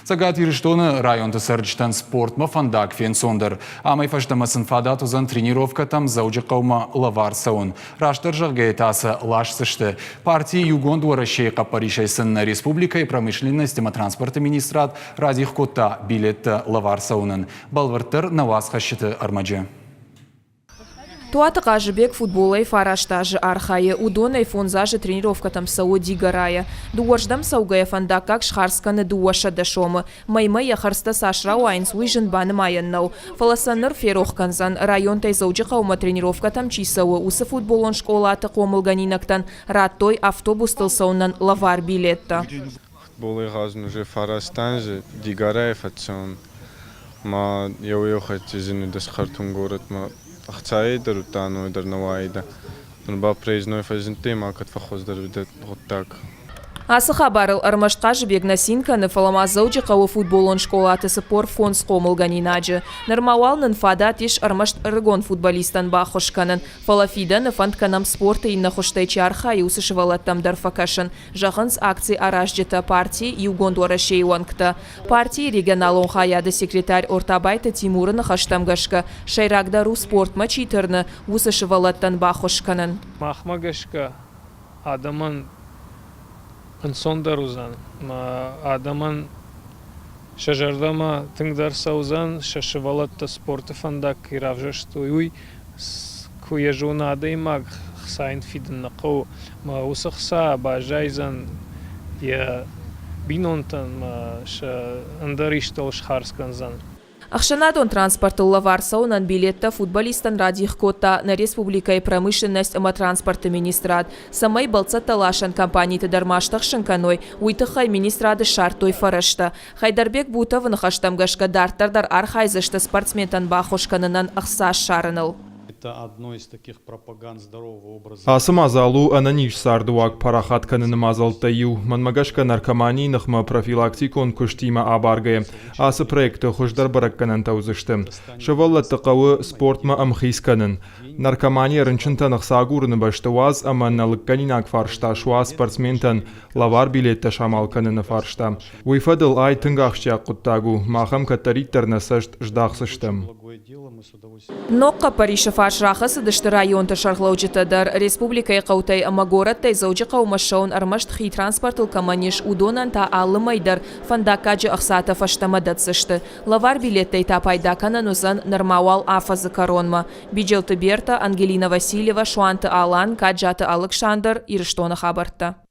Цӕгат Ирыстоны районты цӕрджытӕн спортмӕ фӕндаг фенцондӕр. Амӕй фӕстӕмӕ сын фадат уыдзӕн тренировкӕтӕм Дзӕуджыхъӕумӕ лӕвар цӕуын. Растдӕр зӕгъгӕйӕ та сӕ ласдзысты. Парти Иугонд Уӕрӕсейы хъӕппӕрисӕй сын нӕ республикӕйы промышленность ӕмӕ транспорты министрад радих кодта билеттӕ лӕвар цӕуынӕн. Бӕлвырддӕр нӕ уацхӕсджыты ӕрмӕджы. Туаты Хъазыбег футболӕй фараст азы архайы, уыдонӕй фондз азы тренировкӕтӕм цӕуы Дигорайӕ. Дыууӕрдӕм цӕугӕйӕ фӕндаггаг схардз кӕны 200 сомы. Мӕймӕ йӕ хӕрдзтӕ цас рауайынц, уый зын банымайӕн нӕу. Фӕлӕ сӕ ныр ферох кӕндзӕн, районтӕй Дзӕуджыхъӕумӕ тренировкӕтӕм чи цӕуы, уыцы футболон скъолаты хъомылгӕнинӕгтӕн радтой автобустыл цӕуынӕн лӕвар билеттӕ. Футболӕй гъазун уже фараст анзи Дигорайӕ фӕццӕун. Ма еуеу-хатти зиннидӕ схъӕртун горӕтмӕ. Ӕхцайӕй дӕр удта ӕной дӕр нӕ уайидӕ. Нур ба проездной фӕззиндтӕй ма кӕд фӕххуӕздӕр уидӕ гъуддаг. Ацы хабарыл ӕрмӕст Хъазыбег нӕ цин кӕны, фӕлӕ ма Дзӕуджыхъӕуы футболон скъолаты 45 хъомылгӕнинаджы. Нырма уал нын фадат ис ӕрмӕст ӕрыгон футболисттӕн баххуыс кӕнын, фӕлӕ фидӕны фӕнд кӕнӕм спорты иннӕ хуызтӕй чи архайы, уыцы сывӕллӕттӕм дӕр фӕкӕсын, зӕгъынц акци аразджытӕ, парти Иугонд Уӕрӕсе-йы уӕнгтӕ. Партийы регионалон хайады секретарь Ортабайты Тимуры ныхӕстӕм гӕсгӕ, сӕйрагдӕр у спортмӕ чи тырны, уыцы сывӕллӕттӕн баххуыс кӕнын. Махмӕ гӕсгӕ адӕмӕн ӕнцондӕр уыдзӕн, адӕмӕн сӕ зӕрдӕмӕ тынгдӕр цӕудзӕн, сӕ сывӕллӕттӕ спорты фӕндаг кӕй равзӕрстой, уый. Куы йӕ зона адӕймаг, хца йын фидын нӕ хъӕуы, ӕмӕ уыцы хца баззайдзӕн йӕ бинонтӕн ӕмӕ сӕ ӕндӕр истыл схардз кӕндзӕн. Ӕхсӕнадон транспортыл лӕвар цӕуынӕн билеттӕ футболисттӕн радих кодта нӕ республикӕйы промышленность ӕмӕ транспорты министрад. Цӕмӕй бӕлццӕттӕ ласӕн компаниты дӕр ма стыхсын кӕной, уый тыххӕй министрады ссардтой фӕрӕзтӕ. Хайдарбек Бутовы ныхӕстӕм гӕсгӕ дарддӕр дӕр архайдзысты спортсментӕн баххуыс кӕнынӕн ӕхца ссарыныл. Ацы мадзал у ӕнӕниз цардыуаг парахат кӕныны мадзӕлттӕй иу. Мӕнмӕ гӕсгӕ наркоманийы ныхмӕ профилактикон куыстимӕ абаргӕйӕ, ацы проекты хуыздӕр бӕрӕггӕнӕнтӕ уыдзысты. Сывӕллӕтты хъӕуы спортмӕ ӕмхиц кӕнын. Наркоманийӕ рынчынтӕн ӕхца агурыны бӕсты уадз ӕмӕ нӕ лыггӕнинаг фарста суа спортсментӕн лӕвар билеттӕ самал кӕныны фарста. Уый фӕдыл ай тынг ахсджиаг хъуыддаг у, мах ӕм кӕддӕриддӕр нӕ цӕст здахдзыстӕм. Ног хъӕппӕрисы фарс рахӕцыдысты районты сӕргълӕуджытӕ дӕр. Республикӕйы хъӕутӕй ӕмӕ горӕттӕй Дзӕуджыхъӕумӕ ссӕуын ӕрмӕст хи транспортыл кӕмӕн ис, уыдонӕн та алы мӕй дӕр фӕндаггаджы ӕхцатӕ фӕстӕмӕ дӕтдзысты. Лӕвар билеттӕй та пайда кӕнӕн уыдзӕн нырма уал афӕдзы кӕронмӕ. Биджелты Бертӕ, Ангелина Васильева, Суанты Алан, Каджаты Алыксандр, Ирыстоны хабӕрттӕ.